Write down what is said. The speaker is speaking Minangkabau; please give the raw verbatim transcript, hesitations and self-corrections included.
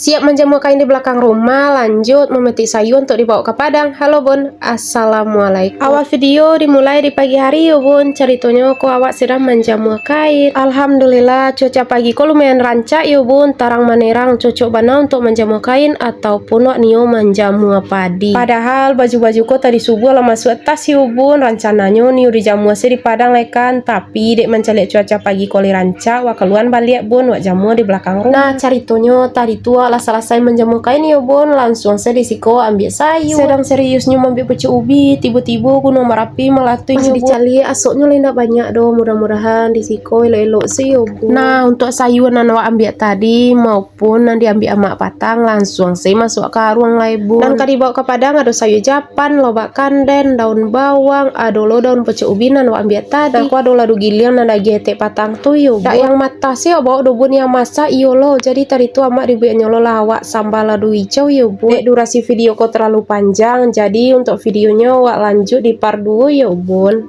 Siap manjamua kain di balakang rumah, lanjut mametik sayua untuak dibaok ka Padang. Halo Bun, assalamualaikum. Awal video dimulai di pagi hari yo Bun, caritonyo ko awak sadang manjamua kain. Alhamdulillah, cuaca pagi ko lumayan rancak yo Bun, tarang manerang, cocok bana untuak manjamua kain ataupun wak nio manjamua padi. Padahal baju-baju ko tadi subuah lah masuak tas yo Bun, rancananyo nio dijamua se di Padang lai kan, tapi Pi dek mancaliak cuaca pagi ko lai rancak, wak kaluan baliak Bun, wak jamua di balakang rumah. Nah, caritonyo tadi tu wak lah salasai manjamua kain yo Bun, lansuang se di siko ambiak sayua. Sadang seriusnyo maambiak pucuak ubi, tibo-tibo gunuang barapi malatuih nyo Bun. Pas dicaliak asoknyo lai indak banyak doh, mudah-mudahan di siko elok-elok se yo Bun. Nah, untuak sayua nan wak ambiak tadi, mau pun nan diambiak amak patang, lansuang se masuak ka karuang lai Bun. Nan ka dibaok ka Padang ado sayua japan, lobak kanden, daun bawang, ado lo daun pucuak ubi nan wak ambiak tadi. Nah, ko ado ladu giliang nan diagiah etek patang tu yo Bun. Dak yang matah se wak baok doh Bun, yang masak iyo lo. Jadi tadi tu amak dibueknyo lo lah awak samba ladu ijau yo Bun. Dek durasi video ko talalu panjang, jadi untuak videonyo wak lanjut di part duo yo Bun.